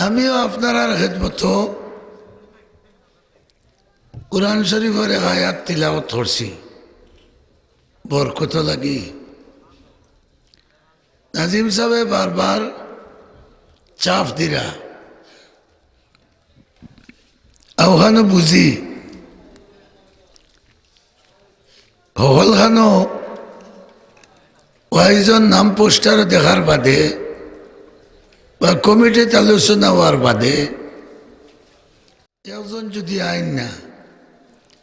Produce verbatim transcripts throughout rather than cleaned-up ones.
আমিও আপনারার খেদমতো কোরআন শরীফর এক আয়াত তিলাওয়াত করছি, বরকত লাগি। নাজিম সাহেবে বারবার চাপ দিরা, অখানো বুঝি, হকলখানো ওয়াইজর নাম পোস্টারো দেখার বাদে বা কমিটিত আলোচনা অওয়ার বাদে একজন যুদি আইন না,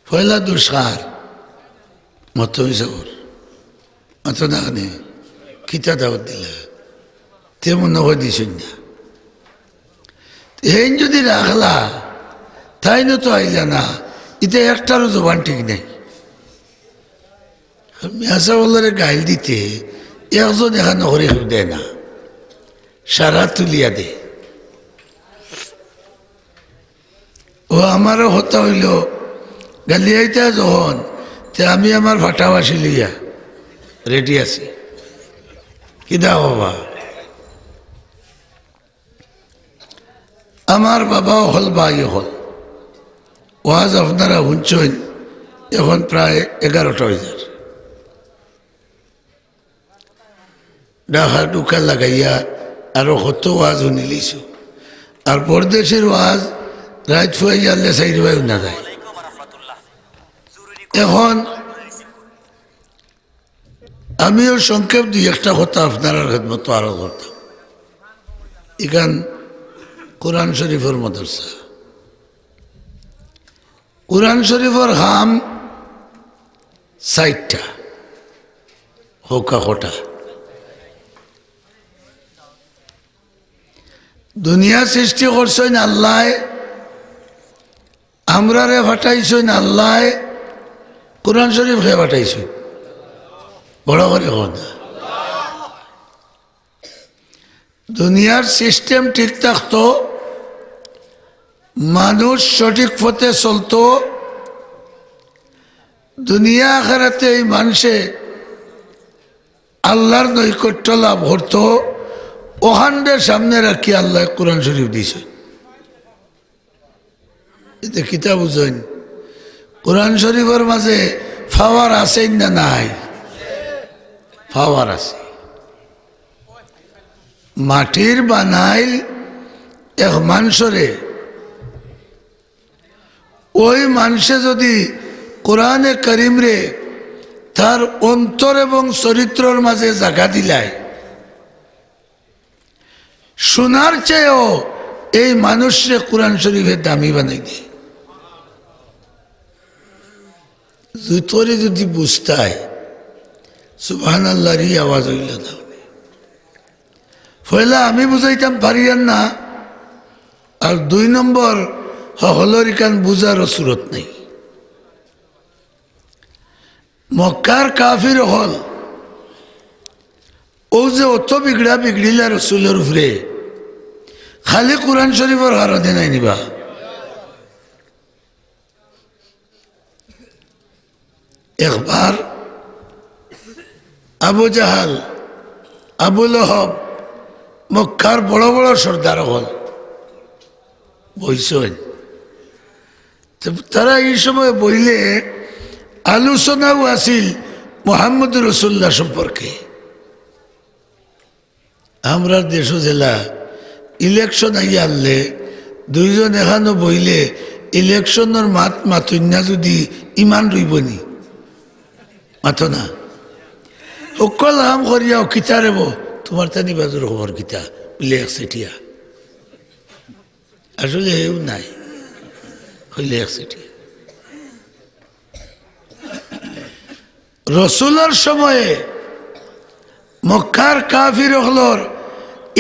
পয়লা দোষ কার? মতো হইছে ওর। মাতো না কেনে? কিতা দাওয়াত দিলা? তে মনো কয় দিছইন না। হেইন যুদি রাখলা, তাইনও তো আইলা না, ইতা একটারও জবান ঠিক নাই। মিয়া সাবরে গাইল দিতে একজন এখান করি দেয় না, সারা তুলিয়া দে। ও আমারও কথা অইলো, গালিয়াইতা যখন, তে আমি আমার ফাটাবাসি লইয়া রেডি আছি। কিতা বাবা? আমার বাবা অকল, ভাই অকল, ওয়াজ আপনারা হুনছইন, এখন প্রায় এগারোটা বাজার। ডাকা ডুকা লাগাইয়া আরো কত ওয়াজ হুনিলিছো। আর পরদেশর ওয়াজ রাইত ফুয়াই জানলে চাইর বায় হুনা যায়। এখন আমিও সংক্ষেপ দুই একটা কথা আপনারার খেদমতো আরো করতাম। ইখান কোরআন শরীফর মাদ্রাসা। কোরআন শরীফর কাম চাইরটা, হউক্কা কটা। দুনিয়া সৃষ্টি করছইন আল্লায়, আমরারে ফাটাইছইন আল্লায়, কোরআন শরীফ কে ফাটাইছইন? বড় করি কও না। দুনিয়ার system ঠিক থাকতো, মানুষ সঠিক পথে চলতো, দুনিয়া আখেরাতে এই মানষে আল্লার নৈকট্য লাভ করতো, অখানরে সামনে রাখি আল্লায় কোরআন শরীফ দিছইন। ইতে কিতা বুঝইন? কোরআন শরীফর মাঝে power আছে না নাই? Power আছে। মাটির বানাইল এক মানষরে, ওই মানষে যুদি কোরআনে করিমরে তার অন্তর এবং চরিত্রর মাঝে জাগা দিলায়, সোনার চেয়েও এই মানুষরে কোরআন শরীফে দামি বানাই দেয়। জুতরে যুদি বুঝতায়, সুবহানাল্লাহর ই আওয়াজ অইলো না। পয়লা আমি বুঝাইতাম পারিয়ার না, আর দুই নম্বর হকলর ইখান বুঝারও সুরত নাই। মক্কার কাফির অকল, অউ যে অত বিগড়া বিগড়িলা রসুলর উপরে, খালি কোরআন শরীফর কারণে নায় নি বা। একবার আবু জাহাল, আবু লহব, মক্কার বড় বড় সর্দার অকল বইছইন। তে তারা ই সময় বইলে আলোচনাও আছিল মুহাম্মদুর রাসূলুল্লাহ সম্পর্কে। আমরার দেশো যেলা election আইয়া হারলে, দুইজন এখানো বইলে electionর মাত মাতইন না যুদি ইমান রইবো নি? মাতো না। হকল কাম করিয়াও কিতা রেবো, তুমার তানি বাজুর খবর কিতা? বুলে এক চিঠিয়া। আসলে হেউ নাই, অইলে এক চিঠিয়া। রসুলর সময়ে মক্কার কাফির অকলর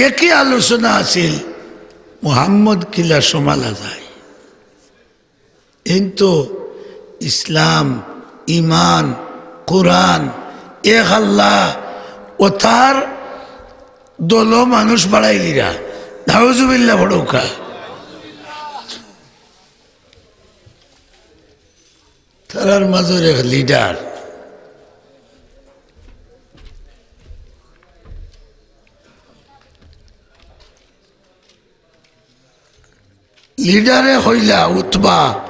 একই আলোচনা আছিল, মুহাম্মদ কিলা সমালা যায়। কিন্তু ইসলাম, ইমান, কোরআন, এক আল্লাহ ও তার দলো মানুষ বাড়াইলিরা। নাউজুবিল্লাহ পড়উক্কা। তারার মাঝর এক leader। লিডারে কইলা উতবা,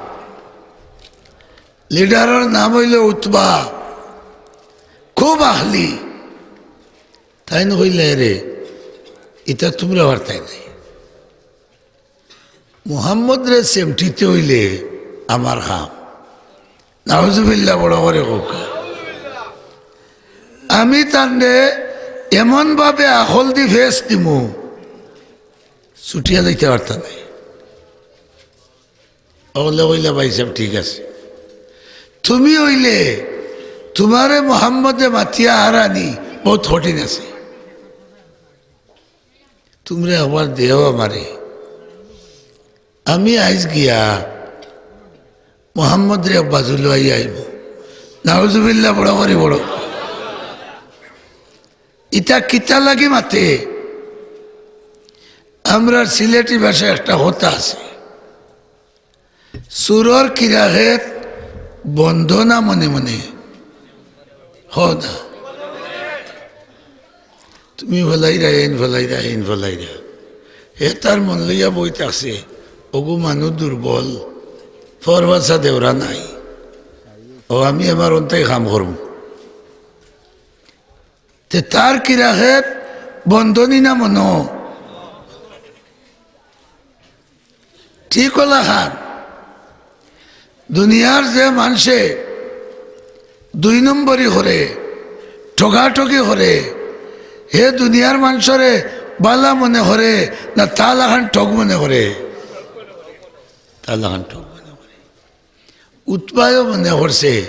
লিডারর নাম অইলো উতবা, খুব আখলি। তাইন কইলা, "এরে, ইতা তুমরা পারতায় নায়, মুহাম্মদরে চেমটিতে অইলে আমার কাম।" নাউজুবিল্লাহ, বড় করি কউক্কা। "আমি তানরে এমনভাবে আখল দি ফেস দিমু, ছুটিয়া যাইতা পারতা নায়।" অকলে কইলা, "ভাইসাব, ঠিক আছে, তুমি অইলে তুমারে মুহাম্মদে মাতিয়া হারানি বউত কঠিন আছে, তুমরা একবার দেও আমারে, আমি আইজ গিয়া মুহাম্মদরে এক বাজু লইয়া আইমু।" নাউজুবিল্লাহ, বড় করি বড়। ইতা কিতা লাগি মাতে? আমরার সিলেটি ভাষায় একটা কথা আছে, "চুরর কিরাখেত বন্দনা মনে মনে।" হ না, তুমি ফলাইরা, এইন ফলাইরা, এইন ফলাইরা। হে তার মন লইয়া বই থাকছে, "অগু মানুষ দুর্বল, ফরবাসা দেওরা নাই। ও, আমি আমার অন্তাই কাম করমু।" তে তার কিরাখেত বন্দনী না মনো? ঠিক অলাখান, দুনিয়ার যে মানষে দুই নম্বরি করে, ঠগাঠগি করে, হে দুনিয়ার মানষরে বালা মনে করে না তালাখান ঠগ মনে করে? তালাখান ঠগ মনে করে। উতবায়ও মনে করছে,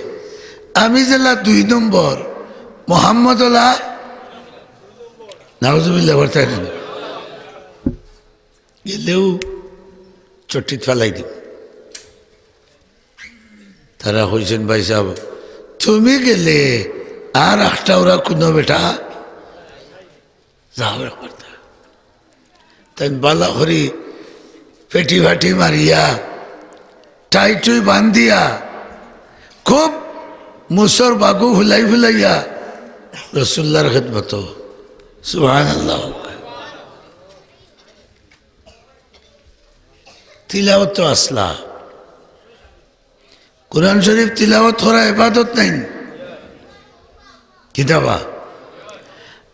"আমি যেলা দুই নম্বর, মোহাম্মদ অলা।" নাউজুবিল্লাহ, বলতে পারেন। গেলেও চট্টিত ফালাই দিব। তারা কইছেন, "ভাইসাব, তুমি গেলে আর আখটা ওরা কোনো বেটা যাও একবার।" তাইন বালা করি পেটি ফাটি মারিয়া, টাই টুই বান্ধিয়া, খুব মুসর বাগু ফুলাই ফুলাইয়া রসুল্লার খেদমত। সুবহানাল্লাহ। তিলাওত তো আছলা। কোরআন শরীফ তিলাওত করা ইবাদত নায় নি? কিতাবা?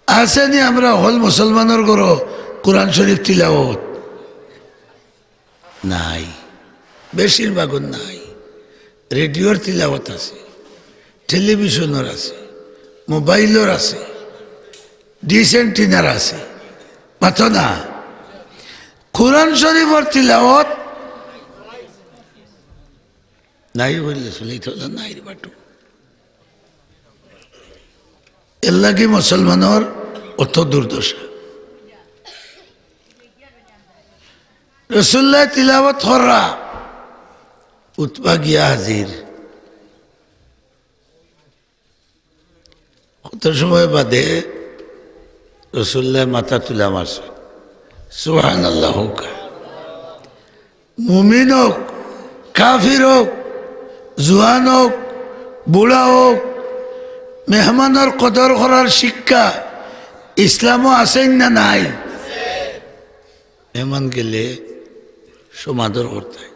আছেনি আমরা হকল মুসলমানর ঘরো কোরআন শরীফ তিলাওত? নাই, বেশিরভাগর নাই। রেডিওর তিলাওত আছে, টেলিভিশনর আছে, মোবাইলর আছে, ডিশ এন্টিনার আছে, মাতো না? কোরআন শরীফর তিলাওত নাই বললে শুনেই তো নাই রে বাটু। এর লাগি মুসলমানর অত দুর্দশা। রসুল্লাহ তিলাওত কররা, উতবা গিয়া হাজির। কত সময় বাদে রসুল্লাহ মাথা তুলা মারছে। সুবহানাল্লাহ হোক। মুমিন হোক, কাফির হোক, জুয়ান হোক, বুড়া হোক, মেহমানর কদর করার শিক্ষা ইসলামও আছে না নাই? মেহমান গেলে সমাদর করতে হয়।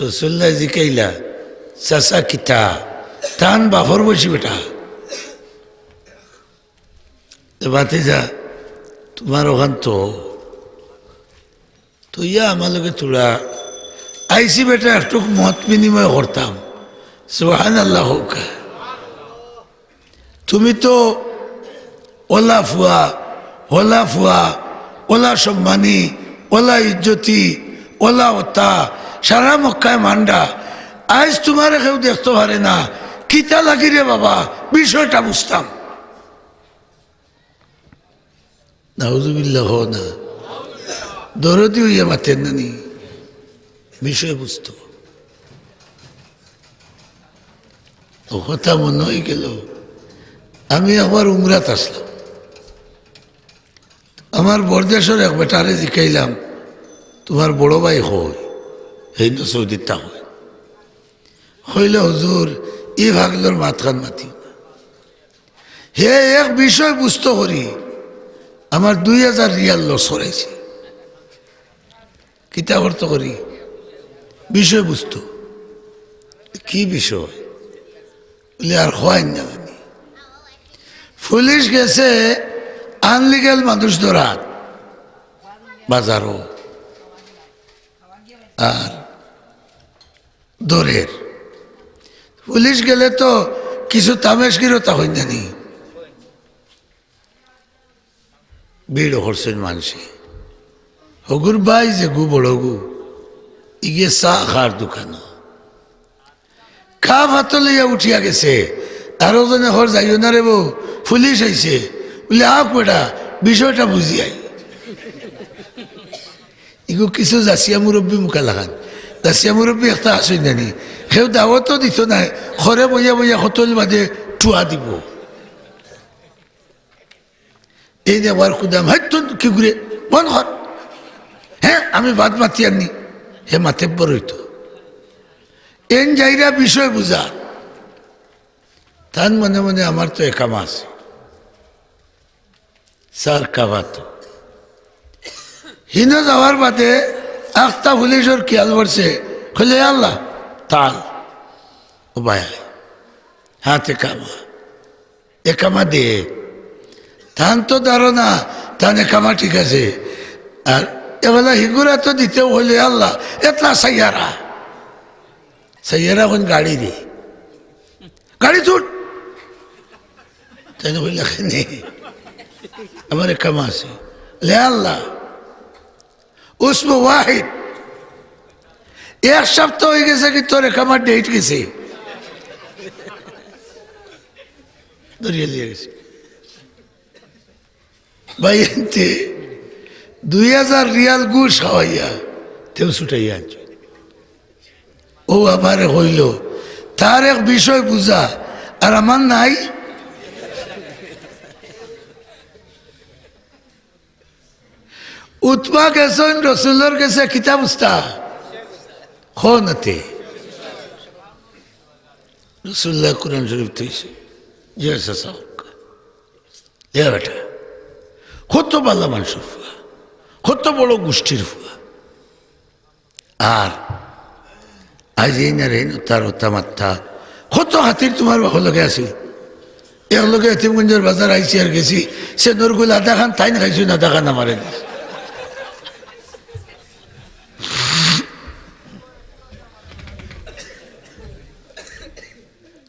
রসুল্লাহ জিকাইলা, "চাচা কিতা?" "তান বাফর বয়সী বেটা।" "এ ভাতিজা, তুমার অখান তো, তো ইয়া আমার লগে তুড়া আইছি বেটা, একটুক মত বিনিময় করতাম।" সুবহানাল্লাহ হোক। তুমি তো অলা ফুয়া, হলা ফুয়া, অলা সম্মানী, অলা ইজ্জতি, অলা অতা, সারা মক্কায় মান্ডা। আইজ তুমারে কেউ দেখতো পারে না, কিতা লাগি রে বাবা, বিষয়টা বুঝতাম। নাউজুবিল্লাহ, হ না। দরদি অইয়া মাতের না নি, বিষয়বস্তু। ও কথা মনো অইগেল, আমি একবার উমরাত আছলাম, আমার বরদেশর এক বেটারে জিকাইলাম, "তুমার বড় ভাই কই?" হেইন তো সৌদিত তা কই। কইলা, "হুজুর, ই পাগলর মাতখান মাতিও না। হে এক বিষয়বস্তু করি আমার দুই হাজার রিয়াল লস করাইছে।" কিতা করতো করি? বিষয়বস্তু। কি বিষয়? বলে, আর খোয়াইন না জানি। পুলিশ গেছে আনলিগাল মানুষ ধরাত বাজারো। আর ধরের। পুলিশ গেলে তো কিছু তামেশগিরও তা হইন জানি। ভিড় করছইন মানষে। হগুর ভাই যেগু বড়গু, ইগে চা খার দোকানো। কাপ আতো লইয়া উঠিয়া গেছে। আরো জনে কর, "যাইও না রে বউ, পুলিশ আইছে।" বলে, "আউক বেটা, বিষয়টা বুঝি আই।" ইগু কিছু জাসিয়া মুরব্বি মুখা লাখান। জাসিয়া মুরব্বি একটা আছইন জানি। কেউ দাওয়াতও দিত নায়, ঘরে বইয়া বইয়া কতল বাদে টুয়া দিব। এই যে আবার কুদাম, "হেই, তুই কি ঘুরে? বন্ধ কর। হ্যাঁ, আমি বাদ মাতি আনি।" হে মাতেব্বর হইতো। এন যাইরা বিষয় বুঝা। তান মনে মনে, "আমার তো একামা আছে।" স্যার কাবাতো। হিনো যাওয়ার বাদে আখতা পুলিশর খিয়াল পড়ছে। কইলে, "আল্লাহ, তাল। ও ভাই, হাতে কামা।" একামা দে। তান তো ধারণা, তান একামা ঠিক আছে। আর এবেলা হিগুরা তো দিতেও হইলে, "আল্লাহ, এতলা সাইয়ারা।" সাইয়ারা কোন গাড়ি রে? "গাড়ি তুল।" তাই না কইলা, "কেনে? আমার একামা আছে।" লে আল্লাহ, উসমু ওয়াহিদ। এক সপ্তাহ হয়ে গেছে কি তোর একামার ডেট গেছে? ধরিয়া লিয়ে গেছে। ভাই, এনতে দুই হাজার রিয়াল ঘুষ খাওয়াইয়া তেও ছুটাইয়া আনছে। ও আমারে কইল, "তার এক বিষয় বুঝা, আর আমার নাই।" উতবা গেছইন রসুলর গেছে, কিতা বুঝতা? কও না তে। রসুল্লাহ কোরআন শরীফ থইছে। জি চাচা, হক্কা। এ বেটা, কত বালা মানষর ফুয়া, কত বড় গোষ্ঠীর ফুয়া। আর আইজ এই না রে, তার ওতা মাত্তা। কত খাতির তোমার বাপর লগে আছিল। এক লগে এতিমগঞ্জর বাজার আইছি আর গেছি, সে নরগুল আধা খান তাইন খাইছইন, আধা খান আমারে দিছে।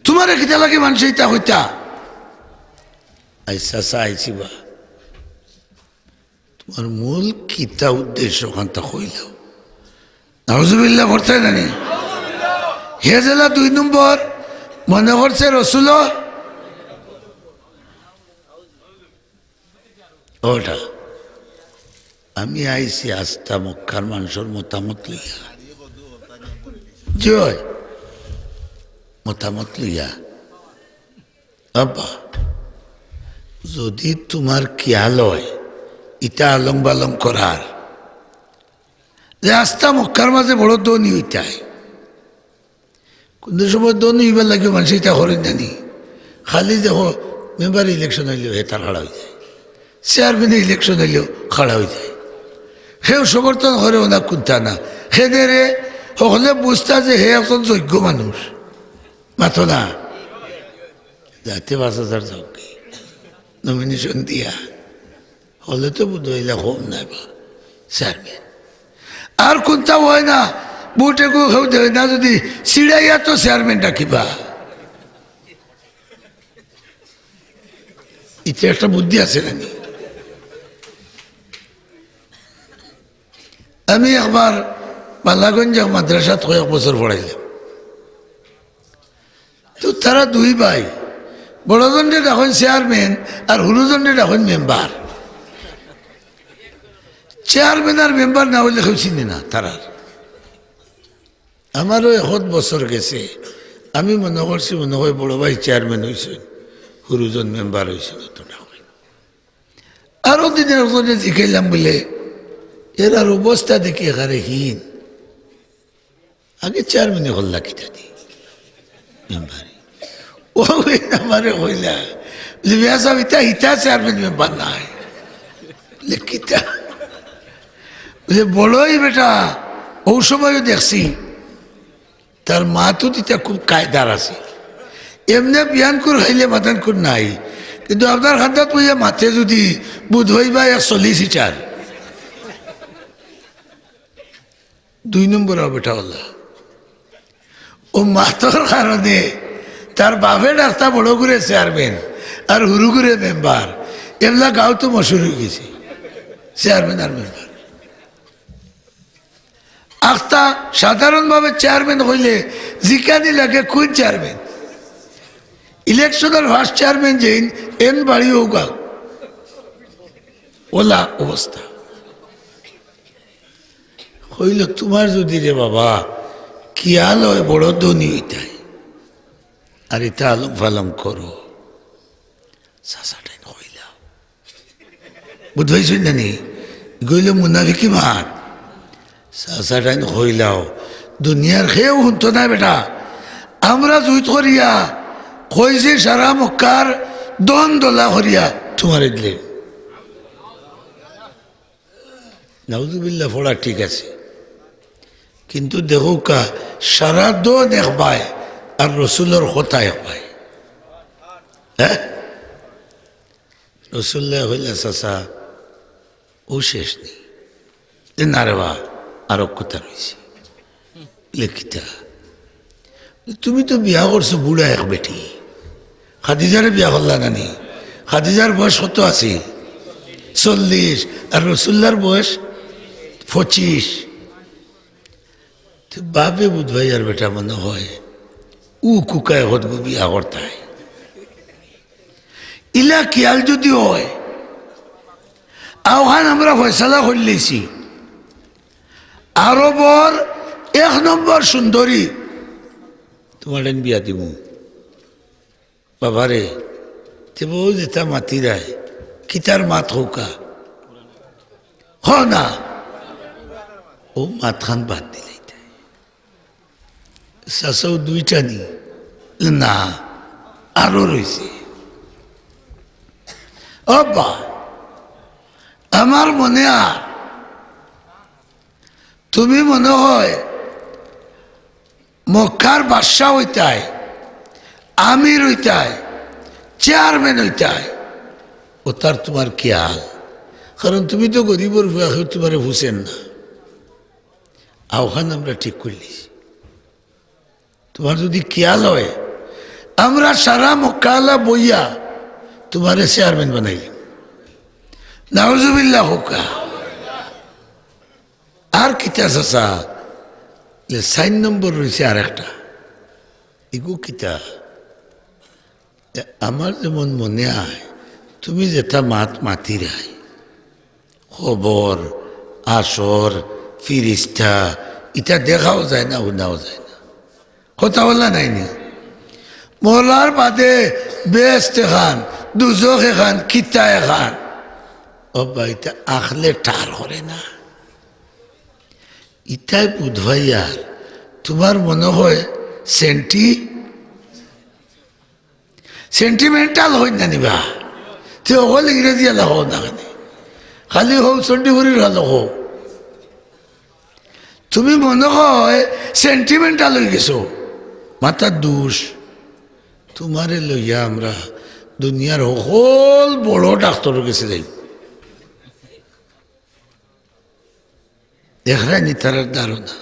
তোমারে কিতা লাগে মানষে ইতা কইতা? আইসা, আইসা, আইছি বা। তোমার মূল কিতা উদ্দেশ্য, ওখানটা কইলাও। নাউজুবিল্লাহ পড়তে জানি। হে জেলা দুই নম্বর, মনে করছে রসুল। ওটা। আমি আইছি আস্তা মক্কার মানষর মতামত লইয়া। জি অয়, মতামত লইয়া। আব্বা, যদি তোমার খেয়াল অয়, ইতা আলং বালং করার, যে আস্তা মক্কার মাঝে বড় ধনী অইতায়, কুনু সময় ধনী অইবার লাগিও মানষে ইতা করইন জানি। খালি দেখো, মেম্বার ইলেকশন অইলেও হে তার খাড়া অইযায়, চেয়ারম্যান ইলেকশন অইলেও খাড়া অইযায়। হেও সমর্থন করেও না, কুন্তা না। হেদেরে হকলে বুঝতা যে হে একজন যোগ্য মানুষ। মাতো না। যাতে পাঁচ হাজার যাউক কি, নমিনেশন দিয়া। হলে তো বুধ অইলা কম নাই বা, চেয়ারম্যান। আর কুন্তা অয় না, ভোটে কেউ কেউ দেয় না, যদি ছিড়াইয়া তো চেয়ারম্যান ডাকিবা। ইটা একটা বুদ্ধি আছে নানি? আমি একবার বালাগঞ্জ মাদ্রাসাত কয়েক বছর পড়াইলাম। তো তারা দুই ভাই, বড়জনরে ডাকইন চেয়ারম্যান আর হুরুজনরে ডাকইন মেম্বার। চেয়ারম্যান আর মেম্বার না অইলে কেউ চিনে না তারার। আমারও এখত বছর গেছে, আমি মনে করছি মনে হয় বড় ভাই চেয়ারম্যান অইছইন, হুরুজন মেম্বার অইছইন, অত ডাকইন। আরো দিন একজনরে জিকাইলাম বলে, এরার অবস্থা দেখি একেবারে হীন। আগে চেয়ারম্যানে করলা কিতা দি? মেম্বারি। ও আমারে কইলা, বলে, "মিয়া সাব, ইতা, ইতা চেয়ারম্যান মেম্বার নায়।" বলে, "কিতা?" বুলে, "বড়ই বেটা, অউ সময়ও দেখছি, তার মাতও দিতা খুব কায়দার আছে। এমনে বিয়ান কুর খাইলে মাতান কুর নাই, কিন্তু আপনার খান্দাত বইয়া মাতে যদি বুধ হইবা এক সলিসিটার।" দুই নম্বর অউ বেটা অলা। অউ মাতর কারণে তার বাপে ডাকতা বড় করে চেয়ারম্যান আর হুরু করে মেম্বার, এমলা গাঁও তো মশহুর অইগেছে চেয়ারম্যান আর মেম্বার। আখতা সাধারণভাবে চেয়ারম্যান কইলে জিকানি লাগে কুন চেয়ারম্যান, ইলেকশনর ফার্স্ট চেয়ারম্যান যেইন এন বাড়ি অউ গাঁও, অলা অবস্থা। কইল, "তুমার যদি রে বাবা খিয়াল অয় বড় ধনী অইতায়, আর ইতা আলম ফালম করো।" চাচাটাইন কইলাও, বুঝ পাইছইন না নি? ইগু অইলো মুনাফিকি মাত। চাচাটাইন কইলাও, "দুনিয়ার কেউ হুনতো নায় বেটা, আমরা জুইত করিয়া কইছি সারা মক্কার ধন দলা করিয়া তুমারে দিলে।" নাউজুবিল্লাহ পড়া ঠিক আছে, কিন্তু দেখউক্কা, সারা ধন এক বায় আর রসুলর কথা এক বায়। হ্যাঁ, রসুল্লায় কইলা, "চাচা, অউ শেষ নি?" এ, "না রে বা, আরো কথা রইছে।" বলে, "কিতা?" "তুমি তো বিয়া করছো বুড়া এক বেটি, খাদিজারে বিয়া করলা না নি? খাদিজার বয়স কত আছে?" "চল্লিশ।" আর রসুল্লার বয়স পঁচিশ। তে বাপে বুধ ভাইয়ার বেটা মনে হয় অউ কুকায় হতগু বিয়া করতায়। ইলা খিয়াল যদি অয়, অখান আমরা ফয়সালা করিলাইছি, আরবর এক নম্বর সুন্দরী তুমারে বিয়া দিমু। বাবারে, তে বউ যেতা মাতিরায়, কিতার মাত কউক্কা? কও না। অউ মাতখান বাদ দিলাইতায়। চাচাও দুইটা নি? না, আরো রইছে। ও বা, আমার মনে আর তুমি মনে হয় মক্কার বাদশা অইতায়, আমির অইতায়, চেয়ারম্যান অইতায়, অতার তুমার খিয়াল। কারণ তুমি তো গরিবর ফুয়া, কেউ তুমারে ফুছের না। অখান আমরা ঠিক করিলিছি। তুমার যদি খিয়াল অয়, আমরা সারা মক্কাআলা বইয়া তুমারে চেয়ারম্যান বানাইলিমু। নাউজুবিল্লাহ কউক্কা। আর কিতা চাচা? লে, চাইর নম্বর রইছে আরেকটা। ইগু কিতা? এ, আমার যেমন মনে অয়, তুমি যেতা মাত মাতিরায়, কবর, হাশর, ফিরিস্তা, ইতা দেখাও যায় না, হুনাও যায় না। কথা বলা নায়নি? মরার বাদে বেহেস্ত এখান, দুজখ এখান, কিতা এখান। ও বা, ইতা আখলে ঠার করে না। ইতায় বুধ ভাইয়ার, তুমার মনে হয় সেন্টি-, sentimental অইন না নি বা? তে অকল ইংরেজি আলা কও না কেনে? খালি হউ চণ্ডীপুরির আলা কও। তুমি মনে হয় sentimental অইগেছো, মাথার দুষ। তুমারে লইয়া আমরা দুনিয়ার হকল বড় ডাক্তরর গেছে যাইমু। দেখরায়নি তারার ধারণা।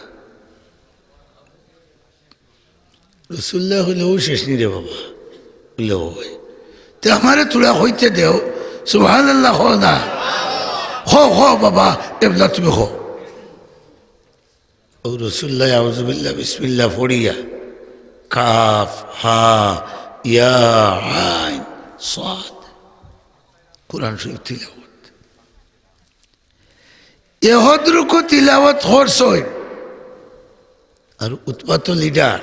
রসুল্লায় কইলে, "অউ শেষ নি রে বাবা?" বলে, "অয়।" "তে আমারে থুড়া কইতে দেও।" সুবহানাল্লাহ কও না। কও, কও বাবা, এবলা তুমি কও। অউ রসুল্লায় আউযুবিল্লাহ বিসমিল্লাহ পড়িয়া, কাফ, হা, ইয়া, আইন, সাদ, কোরআন শরীফ তিলাওয়াত। এহদরুকু তিলাওয়াত করছইন। আর উতবা তো leader,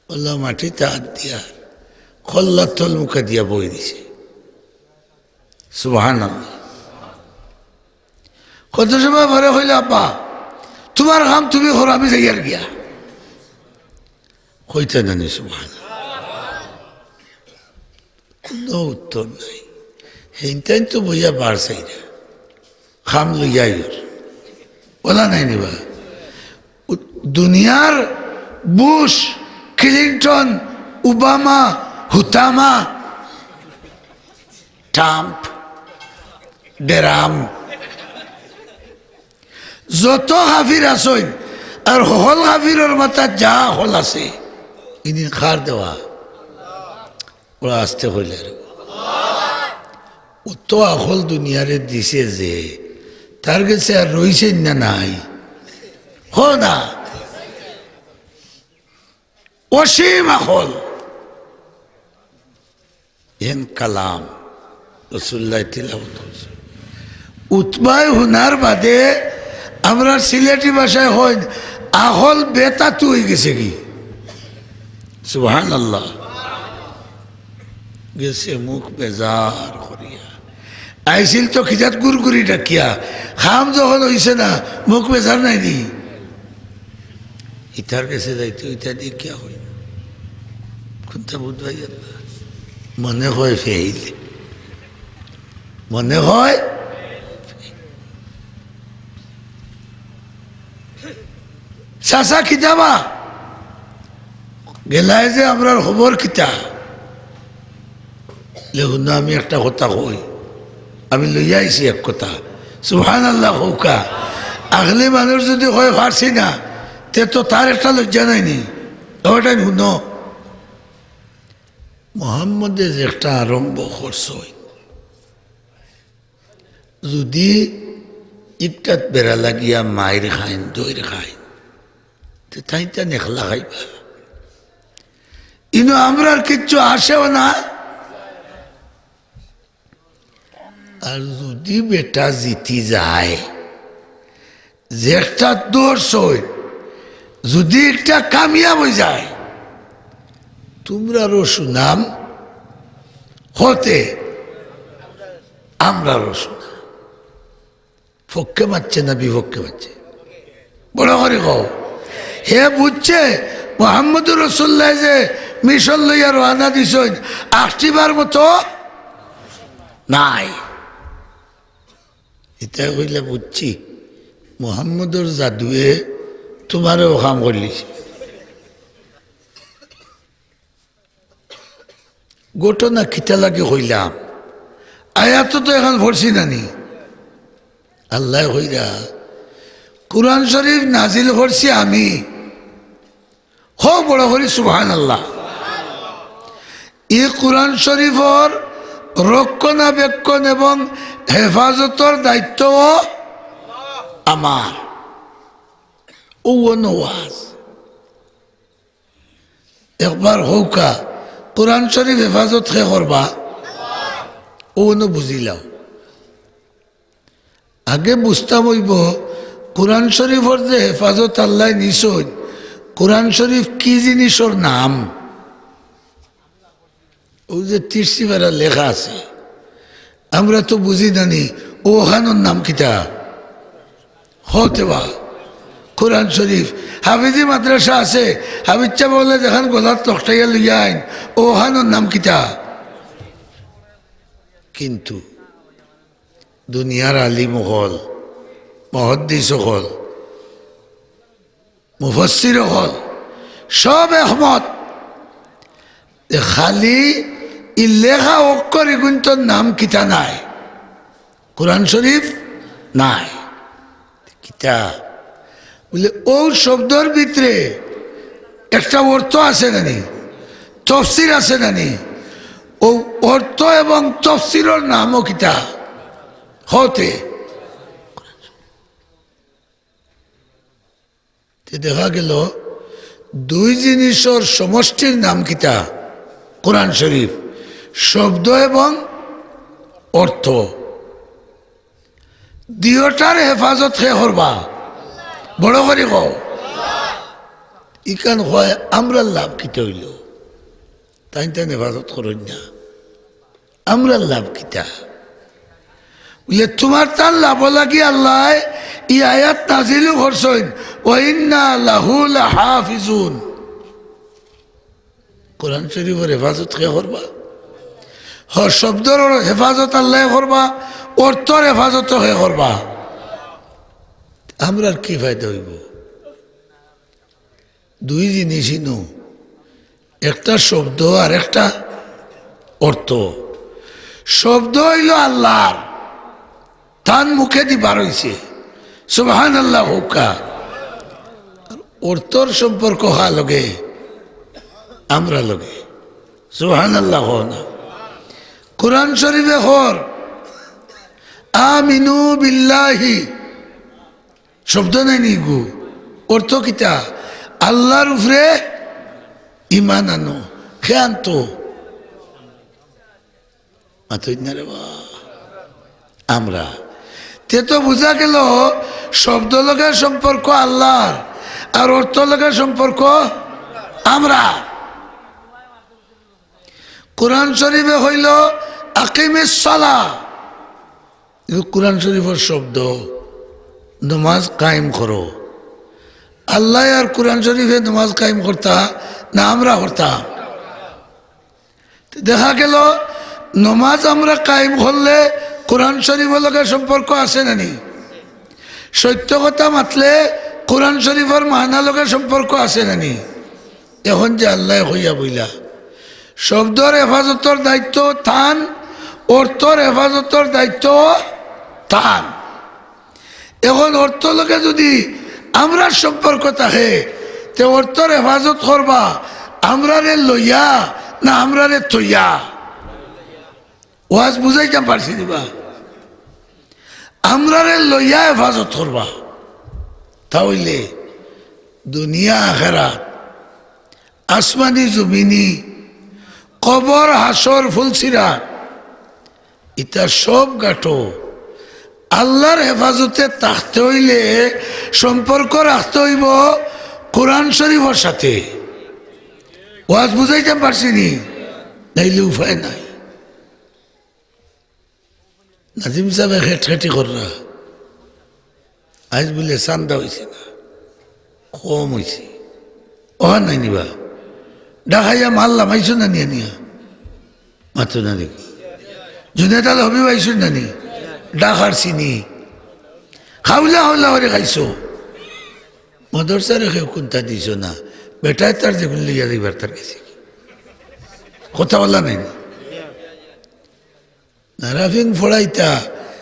অলা মাটিত আত দিয়া, কল্লার তল মুখা দিয়া বই দিছে। সুবহানাল্লাহ। কত সময় পরে কইলে, "আব্বা, তুমার কাম তুমি করো, আমি যাইয়ার গিয়া।" কইতা নানি সুবহানাল্লাহ? কুনু উত্তর নাই। হেইনতাইন তো বইয়া বার চাইরা। কাম লইয়া আইয়র। বলা নাই নিবা? উ-, দুনিয়ার বুশ, ক্লিনটন, ওবামা, হুতামা, ট্রাম্প, ডেরাম, যত কাফির আছইন, আর হকল কাফিরর মাথাত যা আকল আছে, ইনি কার দেওয়া? ওরা আস্তে কইলা রে। অত আকল দুনিয়ারে দিছে যে, তার গেছে আর রইছেন না নাই? কও না। অসীম আকল। এন কালাম রাসূলুল্লাহ তিলাওয়াত করছে। উতবায় হুনার বাদে আমরার সিলেটি ভাষায় কইন, আকল বেতাতু অইগেছে গি। সুবহানাল্লাহ। গেছে মুখ বেজার করিয়া। আইছিল তো খিজাত গুড়গুড়ি ডাকিয়া, কাম যখন অইছে না, মুখ বেজার নাই নি? ইতার গেছে যাইতে ইতা দেখিয়া কই, কুনটা বুঝবায় আল্লাহ? মনে কয় ফেইল, মনে কয়। চাচা কিতা বা? গেলায় যে আমরার খবর কিতা? লে হুনো, আমি একটা কথা কই, আমি লইয়া আইছি এক কথা। সুবহানাল্লাহ কউক্কা। আখলি মানুষ যুদি কয় পারছি না, তে তো তার একটা লজ্জা নাই নি? ওটাই হুনো, মোহাম্মদে যে একটা আরম্ভ করছইন, যুদি ইটাত বেড়া লাগিয়া মাইর খাইন, দইর খাইন, তে তাইন তান একলা খাইবা। ইনো আমরার কিচ্ছু আসেও না। আর যুদি বেটা জিতি যায়, যে একটা দর্শই, যুদি একটা কামিয়াব অইযায়, তুমরারও সুনাম, হতে আমরারও সুনাম। পক্ষে মাতছে না বিপক্ষে মাতছে? বড় করি কও। হে বুঝছে মোহাম্মদুর রাসূলুল্লায় যে মিশন লইয়া রওয়ানা দিছইন, আখটিবার মতো নাই। ইতা কইলে বুঝছি, মোহাম্মদর জাদুয়ে তুমারেও কাম করিলিছে। ঘটনা কিতা লাগি কইলাম? আয়াত তো এখান পড়ছি না নি? আল্লায় কইরা, কুরআন শরীফ নাজিল করছি আমি। কও বড় করি সুবহানাল্লাহ। ই কুরআন শরীফর রক্ষণাবেক্ষণ এবং হেফাজতর দায়িত্বও আমার। অউ অনো ওয়াজ। একবার কউক্কা, কুরআন শরীফ হেফাজত কে করবা? অউ অনো বুঝিলাও। আগে বুঝতাম অইবো, কুরআন শরীফর যে হেফাজত আল্লায় নিছইন, কুরআন শরীফ কি জিনিসর নাম? অউ যে তিরছিপাড়া লেখা আছে, আমরা তো বুঝি না নি, অউ অখানর নাম কিতা? হতে বা কুরআন শরীফ, হাফিজি মাদ্রাসা আছে, হাফিজ সাব অকলে যেখান গলাত লটকাইয়া লইয়া আইন, অউ অখানর নাম কিতা? কিন্তু দুনিয়ার আলিম অকল, মুহাদ্দিস অকল, মুফাসসির অকল সব একমত যে খালি ই লেখা অক্ষর ইগুইন্তর নাম কিতা নাই? কুরআন শরীফ নাই। কিতা? বুলে, অউ শব্দর ভিতরে একটা অর্থ আছে না নি? তফসির আছে না নি? অউ অর্থ এবং তফসিরর নামও কিতা? হতে তে দেখা গেল দুই জিনিসর সমষ্টির নাম কিতা? কোরআন শরীফ। শব্দ এবং অর্থ, দুইওটার হেফাজত কে করবা? বড় করি কও। ইখান কয়, আমরার লাভ কিতা অইলো? তাইন তাইন হেফাজত করইন না। আমরার লাভ কিতা? বুলে, তুমার তান লাভ লাগি আল্লায় ই আয়াত নাজিলও করছইন, "ওয়া ইন্না লাহু লাহাফিজুন।" কোরআন শরীফর হেফাজত কে করবা? হ, শব্দর হেফাজত আল্লায় করবা, অর্থর হেফাজত কে করবা? আমরার কি ফায়দা অইবো? দুই জিনিস ইনো, একটা শব্দ আর একটা অর্থ। শব্দ অইলো আল্লাহর, তান মুখেদি বার অইছে, সুবহানাল্লাহ কউক্কা। আর অর্থর সম্পর্ক কার লগে? আমরার লগে। সুবহানাল্লাহ কও না। কোরআন শরীফে কর, "আমিনু বিল্লাহি", শব্দ নায়নি ইগু, অর্থ কিতা? আল্লাহর উপরে ঈমান আনো। কে আনতো? মাতইন না রে বা। আমরা। তে তো বুঝা গেল, শব্দ লগে সম্পর্ক আল্লাহর, আর অর্থ লগে সম্পর্ক আমরা। কোরআন শরীফে কইলো, "আকিমিস সালাহ", ইগু কোরআন শরীফর শব্দ, নমাজ কায়েম করো। আল্লায় আর কোরআন শরীফে নমাজ কায়েম করতা না আমরা করতাম? দেখা গেল, নমাজ আমরা কায়েম করলে কোরআন শরীফর লগে সম্পর্ক আছে না নি? সত্য কথা মাতলে কোরআন শরীফর মানা লগে সম্পর্ক আছে না নি? এখন যে আল্লায় কইয়া বইলা, শব্দর হেফাজতর দায়িত্ব তান, অর্থর হেফাজতর দায়িত্ব তান। এখন অর্থ লগে যদি আমরার সম্পর্ক থাকে, তে অর্থর হেফাজত করবা আমরারে লইয়া না আমরারে থইয়া? ওয়াজ বুঝাইতাম পারছি নি বা? আমরারে লইয়া হেফাজত করবা, তা অইলে দুনিয়া আখেরাত, আসমানি জমিনি, কবর হাশর ফুলসিরাত, ইতা সব গাটো আল্লাহর হেফাজতে থাকতে অইলে সম্পর্ক রাখতে অইবো কোরআন শরীফর সাথে। ওয়াজ বুঝাইতাম পারছি নি? নাইলে উপায় নাই। নাজিম সাবে খেটখেটি কররা, আইজ বুলে চান্দা অইছে না, কম অইছে, অখান নায় নি বা? ডাকাইয়া মাল লামাইছো না নি আনিয়া? মাতো না দেখি। জুনেদ আল হবিব আইছইন না নি? ডাকার চিনি। খাউলা খাউলা করি খাইছো। মাদ্রাসারে কেউ কুন্তা দিছো না। বেটায় তার যেগুন লইয়া যাইবার তার গেছে। কথা বলা নাই নি? নারাফিং ফড়াইতা,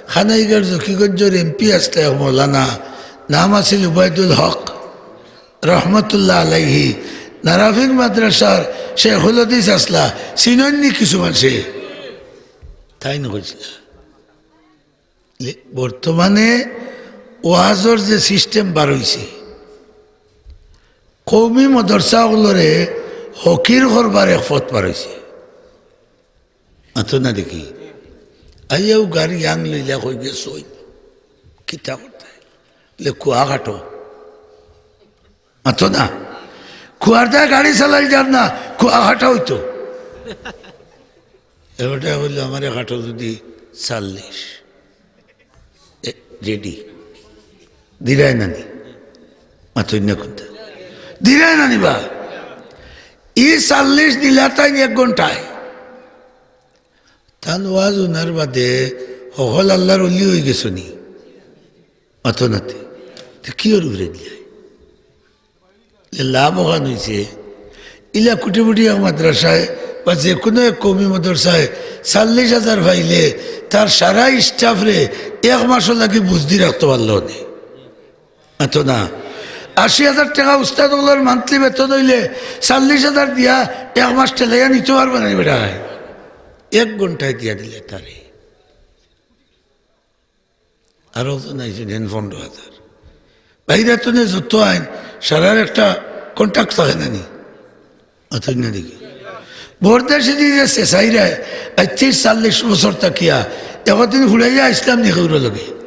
খানাইগার জকিগঞ্জর এমপি আছলা এক মৌলানা, নাম আছিল উবায়দুল হক রহমতুল্লাহ আলাইহি। নারাফিং মাদ্রাসার শেখুল হাদিস আছলা, চিনইন নি কিছু মানষে? তাইন কইছলা। লে-, বর্তমানে ওয়াজর যে সিস্টেম বার অইছে, কওমি মাদ্রাসা অকলরে হকির করবার এক পথ বার অইছে। মাতো না দেখি। আইয়াও গাড়ি আং লইলা কই গেছইন। কিতা করতায়? লে কুয়া কাটো। মাতো না। কুয়ার দায় গাড়ি চালাইল যার না, কুয়া কাটা অইতো। এবারটা বললো, "আমারে কাটো যদি চাল্লিশ।" এ, রেডি। দিরায় না নি? মাতইন না কুন্তা? দিরায় না নি বা? ই চাল্লিশ দিলা তাইন এক ঘন্টায়। তান ওয়াজ হুনার বাদে হকল আল্লাহর অলি অইগেছো নি? মাতো না তে। তে কিওর উপরে দিলায়? যে লাভ অখান অইছে, ইলা কুটিপুটি এক মাদ্রাসায় বা যেকুনু এক কওমি মাদ্রাসায় চাল্লিশ হাজার পাইলে তার সারা স্টাফরে এক মাসর লাগি বুঝদি রাখতো পারলো নে। মাতো না। আশি হাজার টেকা উস্তাদ অকলর মান্থলি বেতন অইলে চাল্লিশ হাজার দিয়া এক মাস ঠেলাইয়া নিতো পারবো না নি বেটায়? এক ঘন্টায় দিয়া দিলে তারে। আরো তো নাই, ছিলেন পনেরো হাজার। বাইরে তো নে যত আইন, সারার একটা কন্ট্রাক্ট থাকে না নি? অথই না দেখি। বরদেশি দিয়ে সে সাইরায়, আজ ত্রিশ চল্লিশ বছর থাকিয়া, একদিন ফুড়াইয়া ইসলাম নি কেউর লগে।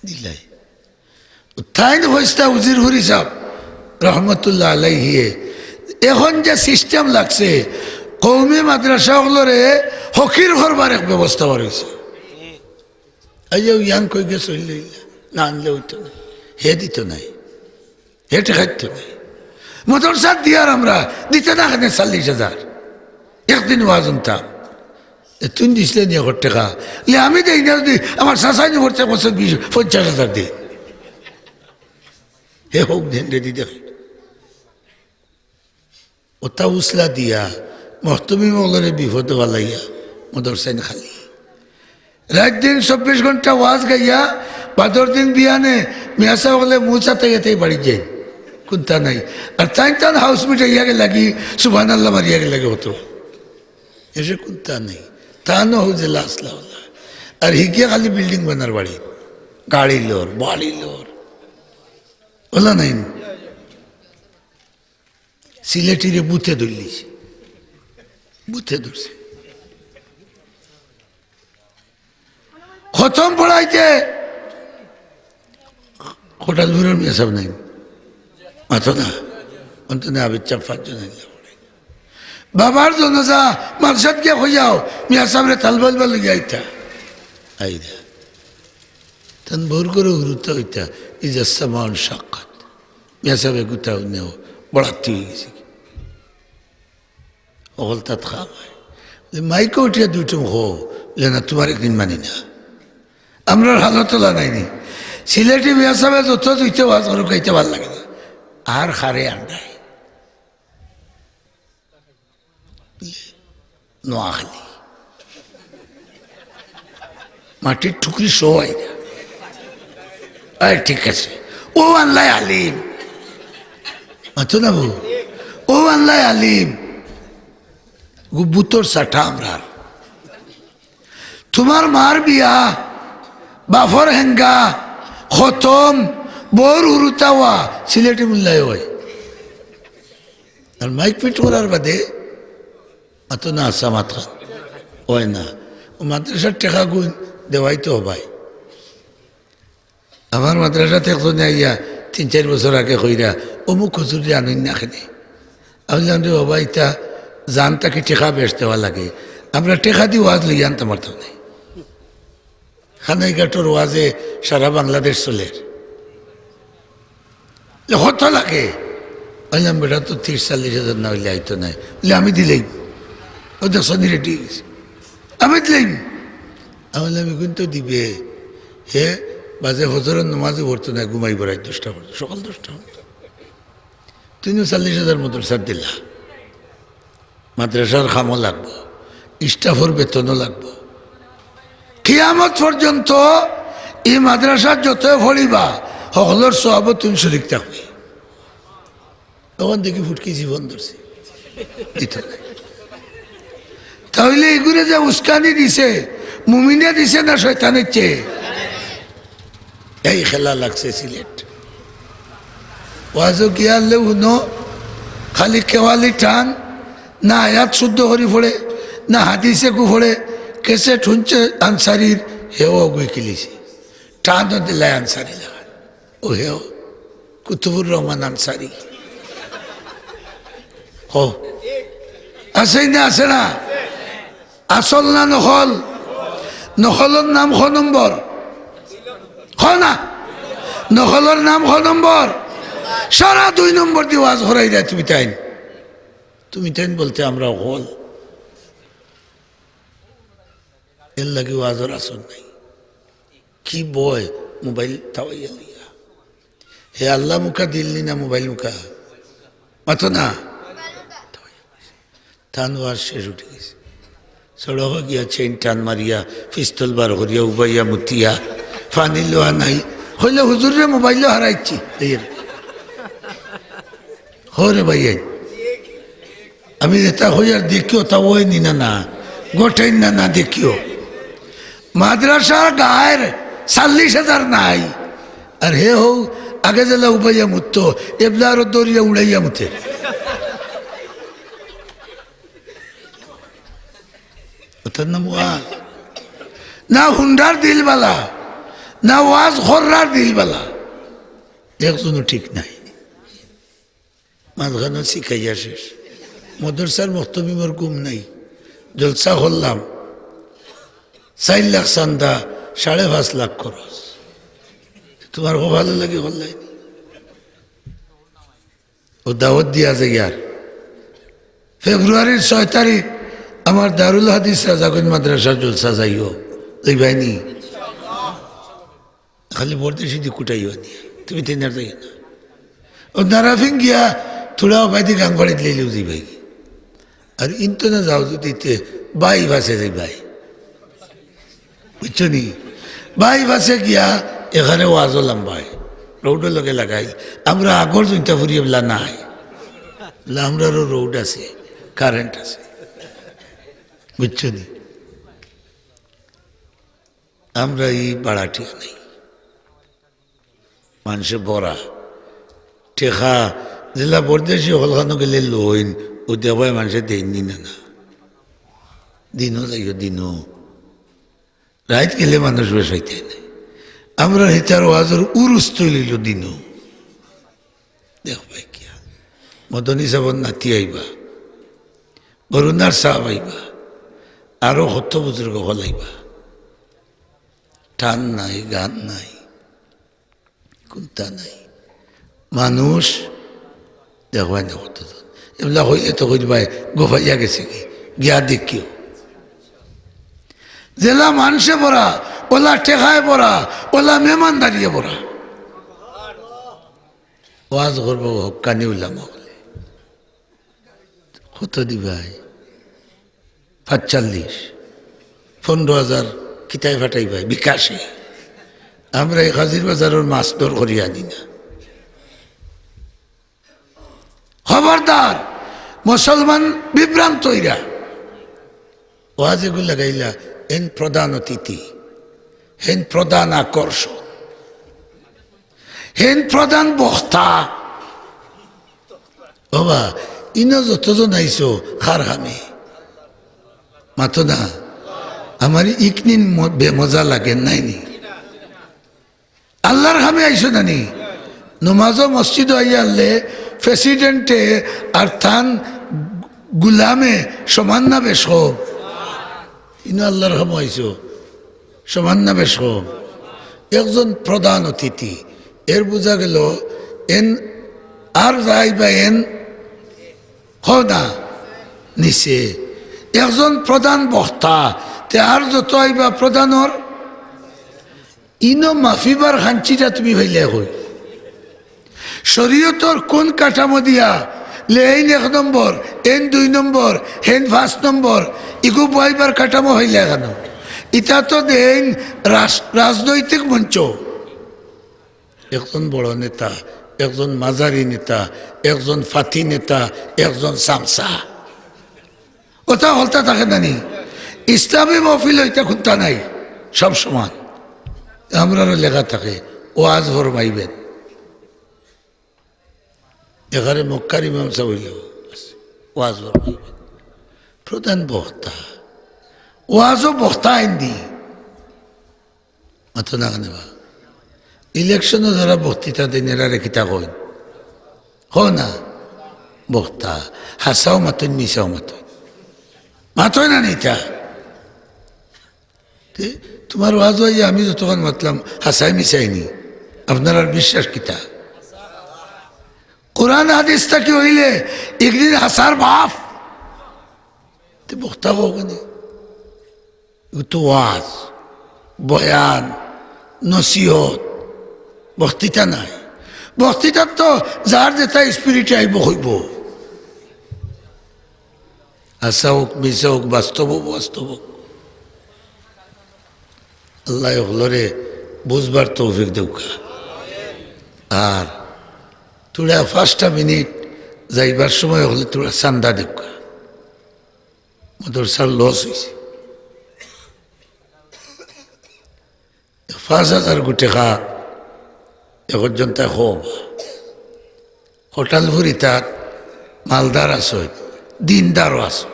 দিলাই। তাইন কইছলা উজিরপুর সাব রহমতুল্লাহ আলাইহিয়ে, এখন যে সিস্টেম লাগছে, কওমি মাদ্রাসা অকলরে হকির করবার এক ব্যবস্থা বার অইছে। আইয়াও ইয়াং কই গেছে অইলে অইলা, না আনলে অইতো না, হে দিতো নায়, হে ঠেকাইতো নায়। মাদ্রাসাত দিয়ার আমরা দিতে না কেনে চল্লিশ হাজার, একদিন ওয়াজ হুনতাম। এ, তুই দিছলে নি অখন টেকা? লে, আমি দেই না, যদি আমার চাচায় নি পড়ছে এক বছর বিশ, পঞ্চাশ হাজার দেই। হে হউক দেন রে দিদি। অতা উসলা দিয়া, মহতমিম অকলরে বিপদো ফালাইয়া, মদরসাইন খালি। রাইত দিন চব্বিশ ঘন্টা ওয়াজ গাইয়া, বাদর দিন বিয়ানে, মিয়া সাব অকলে মুছা তাইয়া তাই বাড়িত যাইন। কুন্তা নাই। আর তাইন তান হাউস মিটাইয়া গেলাগি, সুবহানাল্লাহ মারিয়া গেলাগি অত। এসে কুন্তা নাই। তানও হউ যে লাসলা অলা। আর হিগিয়া খালি বিল্ডিং বানার বাড়ি। গাড়ি লর, বাড়ি লর। অলা নাই নি? সিলেটিরে বুথে ধরলিছে। বুথে ধরছে। খতম পড়াইতে খোটালপুরর মিয়া সাব নাই। মাতো না। অন্তনে আবির চাপ পাঁচজন আইলা পড়াই। বাবার জনাজা মাদ্রাসাত গিয়া কইয়াও, মিয়া সাবরে তালবালবা লইয়া আইতা। আইরা। তান ভোর করে হুরুতা অইতা, ইজা সামাউন শাক্কাত। মিয়া সাবে গুতা নেও, বড়াত্তি অই গেছে। অকল তাত খাম হয়। যে মাইকো উঠিয়া দুইটুম হো, যে না, তুমার একদিন মানি না। আমরার হালত অলা নাই নি। সিলেটি মিয়া সাবে যত দুইতে ওয়াজ করুক, গাইতে ভালা লাগে না। আর খারে আন্ডায়। নোয়াখালী। মাটির টুকরি সহ আইরা। আরে ঠিক আছে। ও আল্লাহ আলিম। মাতো না বউ। ও আল্লাহ আলিম। গুবুতর সাটা আমরার। তুমার মার বিয়া, বাফর হেঙ্গা, খতম, বউর হুরুতা ওয়া, সিলেটি মুল্লায় অয়। আর মাইক ফিট করার বাদে, অত না আসা মাত খান। অয় না। ও মাদ্রাসার টেকা গুন দেওয়াই তো হবায়। আমার মাদ্রাসাত একজনে আইয়া তিন চাইর বছর আগে কইরা, "অমুক হুজুররে আনইন না কেনে?" আমি বললাম, "রে বাবা, ইতা জান তাকি টেকা বেশ দেওয়া লাগে। আমরা টেকা দি ওয়াজ লইয়া আনতাম পারতাম না।" কানাইঘাটর ওয়াজে সারা বাংলাদেশ চলের। "কত লাগে?" কইলাম, "বেটা, তো ত্রিশ চল্লিশ হাজার না অইলে আইতো নায়।" বলে, "আমি দিলাইমু।" ও দেখছো নি, রেডি অই গেছে, "আমি দিলাইমু।" আমি বললাম, "এগুন তো দিবে।" হে বাজে ফজরর নামাজও পড়তো না, ঘুমাইবো রাইত দশটা পর্যন্ত, সকাল দশটা পর্যন্ত। তিনও চল্লিশ হাজার মাদ্রাসার দিলা। মাদ্রাসার কামও লাগবো, স্টাফর বেতনও লাগবো। কিয়ামত পর্যন্ত ই মাদ্রাসাত যত পড়িবা, হকলর সওয়াবো তুই শরিক থাকবে। তখন দেখি ফুটকি জীবন ধরছে। দিত না। তাইলে ইগুরে যে উস্কানি দিছে, মুমিনে দিছে না শয়তানে দিছে? এই খেলা লাগছে সিলেট। ওয়াজো গিয়া আনলে হুনো, খালি কেওয়ালি টান, না আয়াত শুদ্ধ করি পড়ে, না হাদিস একু পড়ে, ক্যাসেট হুনছে আনসারির, হেও অগুই কিলিছে। টানও দিলায় আনসারি লাখান। ও হেও, কুতুবুর রহমান আনসারি। হো। আছে না, আছে না? আসল না নকল? নকলর নাম ক নম্বর? ক না। নকলর নাম ক নম্বর? সারা দুই নম্বর দি ওয়াজ করাইরায় তুমি তাইন। তুমি তাইন বলতে আমরা হকল। এরলাগি ওয়াজর আসর নাই। কি বয় মোবাইল থাওয়াইয়া লইয়া। হে আল্লাহ মুখা দিল নি না মোবাইল মুখা? মাতো না। তান ওয়াজ শেষ উঠি গেছে। সড়কো গিয়া চেইন টান মারিয়া, পিস্তল বার করিয়া, উবাইয়া মুতিয়া, পানি লওয়া নাই। কইলে, "হুজুররে মোবাইলও হারাইছি।" এই আর। হো রে ভাই, এই। আমি যেটা কই আর দেখিও, তা অয় নি না, না। ঘটের না, না দেখিও। মাদ্রাসার গায়ের চল্লিশ হাজার নাই। আর হে হউ, আগে যেলা উবাইয়া মুততো, এবলা আরো দৌড়িয়া উড়াইয়া মুতে। অতার নাম ওয়াজ। না হুনরার দিল বালা, না ওয়াজ কররার দিল বালা। একজনও ঠিক নাই। মাঝখানো শিখাইয়া শেষ। মাদ্রাসার মুহতামিমর ঘুম নাই। জলসা করলাম, চাইর লাখ চান্দা, সাড়ে পাঁচ লাখ খরচ। তুমার কপালো লাগি করলায় নি। ও দাওয়াত দিয়া যাইয়ার। ফেব্রুয়ারির ছয় তারিখ আমার দারুল হাদিস রাজাগঞ্জ মাদ্রাসার জলসা যাইও, যাইবায়নি? খালি বরদেশি দি কুটাইও আনিয়া, তুমি তিন আর যাইও না। ও নারাফিং গিয়া থুড়া ওবায়দি গাং বাড়িত লইলেও যাইবায়। আর ইনতো না যাও যদি তে বাই বাসে যাইবায়। বুঝছো নি? বাই বাসে গিয়া এখানে ওয়াজও লম্বায়, রোডও লগে লাগাই। আমরা আগর জৈন্তা ফুরিয়ে বলা নাই, বলা আমরারও রোড আছে, কারেন্ট আছে। বুঝছো নি? আমরা এই বাড়াটিয়া নাই, মানষে বড়া টেকা যেলা বরদেশি হকলখানো গেলে লইন, ও দেবায় মানষে দেইন নি না, না। দিনও যাইও, দিনও। রাইত গেলে মানুষ বেশ হইতে নাই। আমরা হিতার ওয়াজর উরুস তৈল অইল দিনও। দেখবায় কিয়া, মদনী সাবর নাতি আইবা, বরুণার সাব আইবা, আরো কত বুজুর্গ হকল আইবা। টান নাই, গান নাই, কুন্তা নাই। মানুষ দেখবায় না কতজন। এগুলা হইলে তো কইবায়, গোফাইয়া গেছে কি, গিয়া দেখিও। যেলা মানষে বড়া, ওলা টেকায় বড়া, ওলা মেহমানদারিয়ে বড়া। ওয়াজ করবো হক্কানি উলামা অকলে। কত দিবায়? পাঁচচল্লিশ। পনেরো হাজার কিতায় ফাটাইবায় বিকাশে। আমরা এই কাজির বাজারর মাছ দর করি আনি না। খবরদার, মুসলমান বিভ্রান্ত অইরা। ওয়াজ এগু লাগাইলা, হেন প্রধান অতিথি, হেন প্রধান আকর্ষণ, হেন প্রধান বক্তা। ওবা, ইনো যতজন আইছো, কার কামে? মাতো না। আমার ইকনিন ম-, বেমজা লাগে নাইনি? আল্লাহর কামে আইছো নানি? নমাজও মসজিদও আইয়া আনলে প্রেসিডেন্টে আর তান গুলামে সমান না বেশ কম? ইনো আল্লাহর কামে আইছো, সমান না বেশ কম? একজন প্রধান অতিথি, এর বুঝা গেল এন আর যাইবা এন, কও না, নিচে। একজন প্রধান বক্তা, তে আর যত আইবা প্রধানর, ইনো মাফিবার খাঞ্চিটা তুমি পাইলে কই? শরীয়তর কোন কাঠামো দিয়া লেইন এক নম্বর, এন দুই নম্বর, হেন পাঁচ নম্বর, ইগু বইবার কাঠামো পাইলে কেন? ইটা তো দেইন রাস-, রাজনৈতিক মঞ্চ। একজন বড় নেতা, একজন মাঝারি নেতা, একজন ফাতি নেতা, একজন সামসা। ওটা হলতা থাকে না নি? ইসলামী মহফিল হইতে খুনতা নাই, সব সমান। আমরারও লেখা থাকে, ওয়াজ ফরমাইবেন। এখানে মক্কার ইমাম সাহেব হইল, ওয়াজ ফরমাইবেন। প্রধান বক্তা, ওয়াজও বক্তা আইন দি। মাতো না কেনে বা? ইলেকশনও যারা বক্তৃতা দেন, এরারে কিতা কইন? কও না? বক্তা। হাছাও মাতইন, মিছাও মাতইন। মাতইন না নি ইতা? তে, তোমার ওয়াজও আইয়া আমি যতক্ষণ মাতলাম, হাছাই মিছাই নি? আপনারার বিশ্বাস কিতা? কোরআন হাদিস থাকি হইলে একদিন হাছার বাপ। তে বক্তা কও কেনে? ইগু তো ওয়াজ, বয়ান, নসিহত, বক্তৃতা নাই। বক্তৃতাত তো যার যেটা স্পিরিটে আইব কইব। হাছা হোক, মিছা হোক, বাস্তব হোক, বাস্তব হোক। আল্লায় হকলরে বুঝবার তৌফিক দেউক্কা। আর থুড়া পাঁচটা মিনিট যাইবার সময় হকলে থুড়া চান্দা দেউক্কা। মাদ্রাসার লস হইছে। পাঁচ হাজার গু টেকা একজন তাই হবা। কটালপুরি তার মালদার আছে, দিনদারও আছে।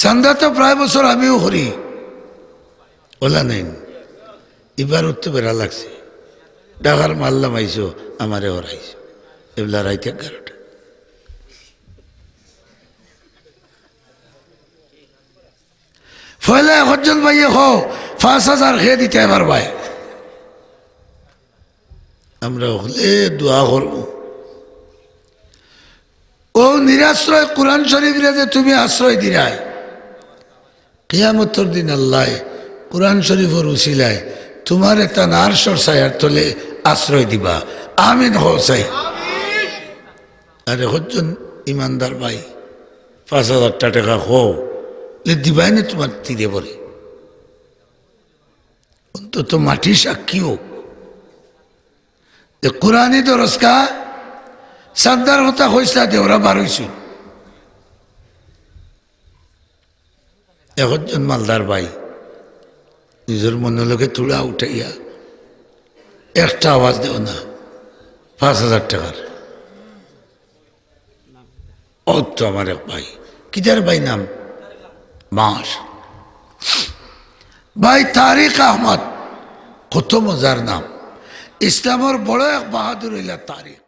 চান্দা তো প্রায় বছর আমিও করি, ওলা নাই। এবার উঠতে বেড়া লাগছে। ডাকার মাল্লা মাইছো, আমারে হরাইছো। এবলা রাইত এগারোটা। পয়লা একজন ভাইয়ে কও, পাঁচ হাজার কে দিতে পারবায়। আমরা হকলে দোয়া করব। ও নিরাশ্রয় কোরআন শরীফরে যে তুমি আশ্রয় দিরায়, কিয়ামতর দিন আল্লায় কোরআন শরীফর উসিলায় তুমারে তান আরশর ছায়ার তলে আশ্রয় দিবা। আমিন কও চাই। আরে কয়জন ইমানদার ভাই, পাঁচ হাজারটা টেকা কও, লে দিবায় নে তুমার তীরে পড়ে। অন্তত মাটি সাক্ষী অউক। এ কোরআনি দরসগা, চান্দার কথা কইছলা, দেওরা বার অইছইন। একজন মালদার ভাই নিজর মনর লগে তুলা উঠাইয়া একটা আওয়াজ দেও না, পাঁচ হাজার টেকার। অউ তো আমার এক ভাই, কিতার ভাই নাম? মাস। ভাই তারিক আহমদ, কত মজার নাম। ইসলামর বড় এক বাহাদুর অইলা তারিক।